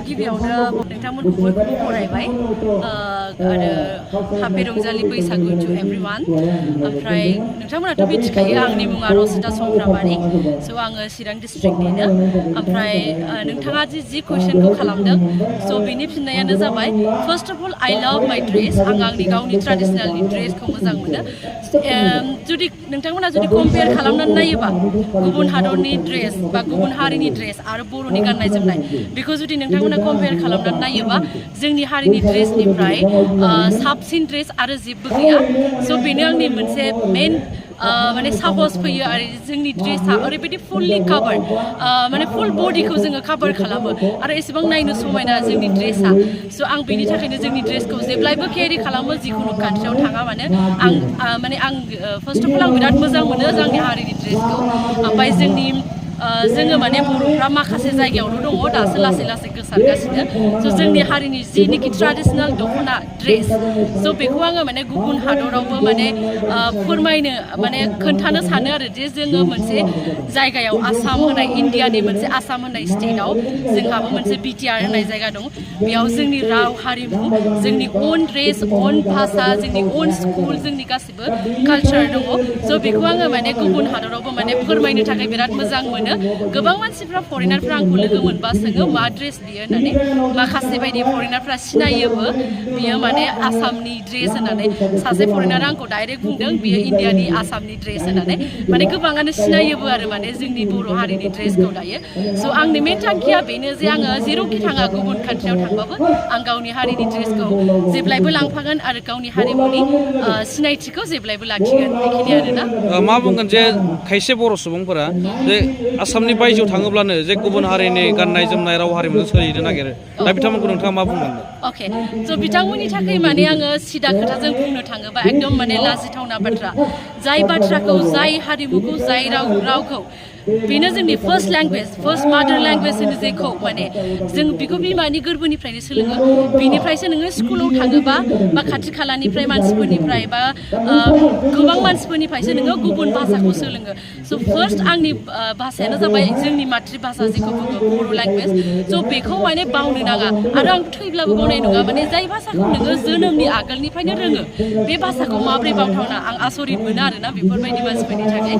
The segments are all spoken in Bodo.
गिबियावनो नोंथांमोनखौ बयखौबो बरायबाय आरो हापि रंजालि बैसागु टु एभ्रिवान ओमफ्राय नोंथांमोनाथ' मिथिखायो आंनि मुङा रसिदा समफ्रामारि स' आङो चिरां डिस्ट्रिक्टनिनो ओमफ्राय नोंथाङा जि कुइसनखौ खालामदों स' बिनि फिननायानो जाबाय फार्स्ट अफ अल आइ लाभ माइ ड्रेस आं आंनि गावनि ट्रेडिसनेलनि ड्रेसखौ मोजां मोनो जुदि नोंथांमोना जुदि कम्पेयार खालामनानै नायोबा गुबुन हादरनि ड्रेस बा गुबुन हारिनि ड्रेस आरो बर'नि गाननाय जोमनाय बेखौ जुदि नोंथांमोना कम्पेयार खालामनानै नायोबा जोंनि हारिनि ड्रेसनिफ्राय साबसिन ड्रेस आरो जेबो गैया स' बेनो आंनि मोनसे मेन माने साहस फैयो आरो जोंनि ड्रेसा ओरैबायदि फुल्लि काभार माने फुल बडिखौ जोङो काभार खालामो आरो एसेबां नायनो समायना जोंनि ड्रेसा स' आं बेनि थाखायनो जोंनि ड्रेसखौ जेब्लायबो केरि खालामो जिखुनु कान्ट्रियाव थाङा मानो आं फार्स्ट अफ अल आं बिराद मोजां मोनो जोंनि हारिनि ड्रेसखौ ओमफ्राय जोङो माने बर'फ्रा माखासे जायगायावल' दङ दासो लासै लासै गोसारगासिनो स' जोंनि हारिनि जिनिखि ट्रेडिसनेल दख'ना ड्रेस स' बेखौ आङो माने गुबुन हादरावबो माने फोरमायनो माने खोन्थानो सानो आरो जे जोङो मोनसे जायगायाव आसाम होननाय इण्डियानि मोनसे आसाम होननाय स्टेटआव जोंहाबो मोनसे बिटिआर होननाय जायगा दं बेयाव जोंनि राव हारिमु जोंनि अन ड्रेस अन भाषा जोंनि अन स्कुल जोंनि गासिबो कालचार दङ स' बेखौ आङो माने गुबुन हादरावबो माने फोरमायनो थाखाय बिराद मोजां मोनो गोबां मानसिफ्रा फरेनारफ्रा आंखौ लोगो मोनबा सोङो मा ड्रेस बियो होननानै माखासे बायदि फरेनारफ्रा सिनायोबो बियो माने आसामनि ड्रेस होननानै सासे फरेनारा आंखौ डाइरेक्ट बुंदों बियो इण्डियानि आसामनि ड्रेस होननानै माने गोबाङानो सिनायोबो आरो माने जोंनि बर' हारिनि ड्रेसखौ दायो स' आंनि मेन थांखिया बेनो जे आङो जेरावखि थाङा गुबुन कान्ट्रियाव थांबाबो आं गावनि हारिनि ड्रेसखौ जेब्लायबो लांफागोन आरो गावनि हारिमुनि सिनायथिखौ जेब्लायबो लाखिगोन बेखिनि आरोना मा बुंगोन जे खायसे बर' सुबुंफोरा जे आसामनि बायजोआव थाङोब्लानो जे गुबुन हारिनि गाननाय जोमनाय राव हारिमुजों सोलिनो नागिरो दा बिथांमोनखौ नोंथाङा मा बुंगोन अके स' बिथांमोननि थाखाय माने आङो सिदा खोथाजों बुंनो थाङोबा एकदम माने लाजिथावना बाथ्रा जाय बाथ्राखौ जाय हारिमुखौ जाय रावखौ बेनो जोंनि फार्स्ट लेंगुवेज फार्स्ट मादार लेंगुवेज होनो जेखौ माने जों बेखौ बिमानि गोरबोनिफ्रायनो सोलोङो बिनिफ्रायसो नोङो स्कुलाव थाङोबा बा खाथि खालानिफ्राय मानसिफोरनिफ्राय बा गोबां मानसिफोरनिफ्रायसो नोङो गुबुन भाषाखौ सोलोङो स' फार्स्ट आंनि भाषायानो जाबाय जोंनि मातृभाषा जेखौ बुङो बर' लेंगुवेज स' बेखौ माने बावनो नाङा आरो आं थैब्लाबो बावनाय नङा माने जाय भाषाखौ नोङो जोनोमनि आगोलनिफ्रायनो रोङो बे भाषाखौ माब्रै बावथावना आं आसरित मोनो आरोना बेफोरबायदि मानसिफोरनि थाखाय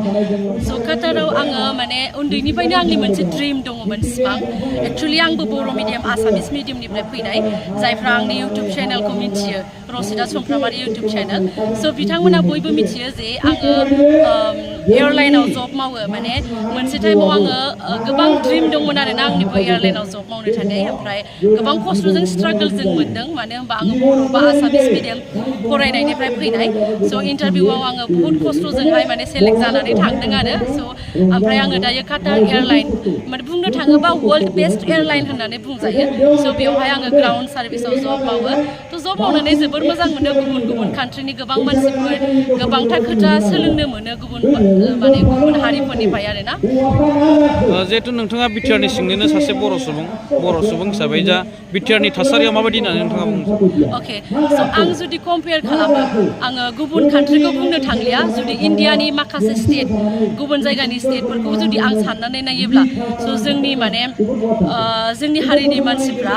स' काटाराव आङो माने उन्दैनिफ्रायनो आंनि मोनसे ड्रिम दङमोन सिमां एक्चुवेलि आंबो बर' मिडियाम आसामिस मिडियामनिफ्राय फैनाय जायफ्रा आंनि इउटुब चेनेलखौ मिथियो रसिदा समफ्रामारि इउटुब चेनेल स' बिथांमोना बयबो मिथियो जे आङो एयारलाइनाव जब मावो माने मोनसे टाइमाव आङो गोबां ड्रिम दंमोन आरोना आंनिबो एयारलाइनाव जब मावनो थाखाय ओमफ्राय गोबां खस्थ'जों स्ट्रागोल जों मोन्दों मानो होनबा आङो बर' बा आसामिस मिडियाम फरायनायनिफ्राय फैनाय स' इन्टारभिउआव आङो बुहुत खस्थ'जोंहाय माने सेलेक्ट जानानै थांदों आरो स' ओमफ्राय आङो दायो काटार एयारलाइन माने बुंनो थाङोबा वर्ल्ड बेस्ट एयारलाइन होननानै बुंजायो स' बेवहाय आङो ग्राउन्ड सार्भिसाव जब मावो थ' जब मावनानै जोबोर मोजां मोनो गुबुन गुबुन कान्ट्रिनि गोबां मानसिफोर गोबांथार खोथा सोलोंनो मोनो गुबुन हारिफोरनिफ्राय आरोना जिहेतु नोंथाङा बिटिआरनि सिंनिनो सासे बर' सुबुं हिसाबै दा बिटिआरनि थासारिया माबायदि होननानै नोंथाङा बुङो अके स' आं जुदि कम्पेयार खालामो आङो गुबुन कान्ट्रिखौ बुंनो थांलिया जुदि इण्डियानि माखासे स्टेट गुबुन जायगानि स्टेटफोरखौ जुदि आं साननानै नायोब्ला स' जोंनि माने जोंनि हारिनि मानसिफ्रा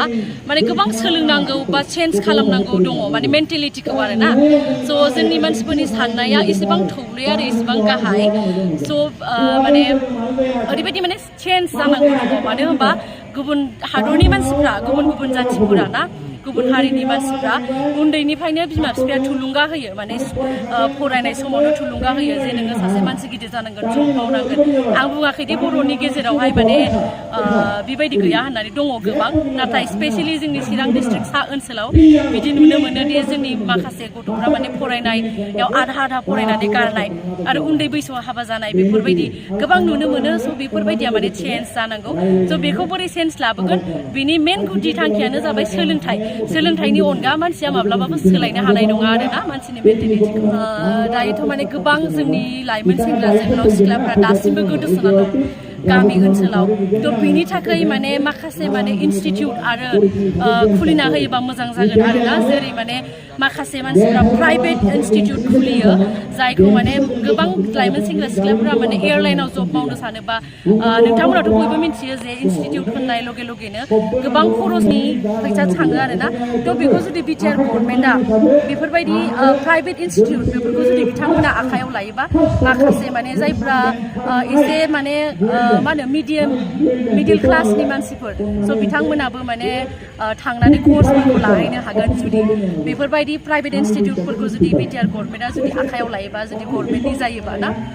माने गोबां सोलोंनांगौ बा चेन्ज खालामनांगौ दङ माने मेन्टेलिटिखौ आरोना स' जोंनि मानसिफोरनि साननाया एसेबां थौले आरो एसेबां गाहाय स' माने ओरैबायदि माने चेन्ज जानांगौ दङ मानो होनबा गुबुन हादरनि मानसिफ्रा गुबुन जाथिफोरा ना गुबुन हारिनि मानसिफ्रा उन्दैनिफ्रायनो बिमा बिफाया थुलुंगा होयो माने फरायनाय समावनो थुलुंगा होयो जे नोङो सासे मानसि गिदिर जानांगोन जब मावनांगोन आं बुङाखैदि बर'नि गेजेरावहाय माने बेबायदि गैया होननानै दङ गोबां नाथाय स्पेसियेलि जोंनि चिरां डिस्ट्रिक्ट सा ओनसोलाव बिदि नुनो मोनो दि जोंनि माखासे गथ'फ्रा माने फरायनायाव आधा फरायनानै गारनाय आरो उन्दै बैसोआव हाबा जानाय बेफोरबायदि गोबां नुनो मोनो स' बेफोरबायदिया माने चेन्ज जानांगौ स' बेखौ बोरै चेन्ज लाबोगोन बिनि मेन गुदि थांखियानो जाबाय सोलोंथाइनि अनगा मानसिया माब्लाबाबो सोलायनो हानाय नङा आरोना मानसिनि मेन्टेलिटिखौ दायोथ' माने गोबां जोंनि लाइमोन सेंग्रा जोहोलाव सिख्लाफ्रा दासिमबो गोदोसोना दं गामि ओनसोलाव थ' बिनि थाखाय माने माखासे माने इनस्टिटिउट आरो खुलिना होयोबा मोजां जागोन आरोना जेरै माने माखासे मानसिफ्रा प्राइभेट इनस्टिटिउट खुलियो जायखौ माने गोबां लाइमोन सेंग्रा सिख्लाफोरा माने एयारलाइनाव जब मावनो सानोबा नोंथांमोनाथ' बयबो मिथियो जे इनस्टिटिउट होननाय लगे लगेनो गोबां खरसनि फैसा थाङो आरोना थ' बेखौ जुदि बिटिआर गभर्नमेन्टआ बेफोरबायदि प्राइभेट इनस्टिटिउट बेफोरखौ जुदि बिथांमोना आखायाव लायोबा माखासे माने जायफ्रा एसे माने मा होनो मिडिल क्लासनि मानसिफोर स' बिथांमोनाबो माने थांनानै कर्सफोरखौ लाहैनो हागोन जुदि बेफोरबायदि प्राइभेट इनस्टिटिउटफोरखौ जुदि बिटिआर गभर्नमेन्टआ जुदि आखायाव लायोबा जुदि गभर्नमेन्टनि जायोबा ना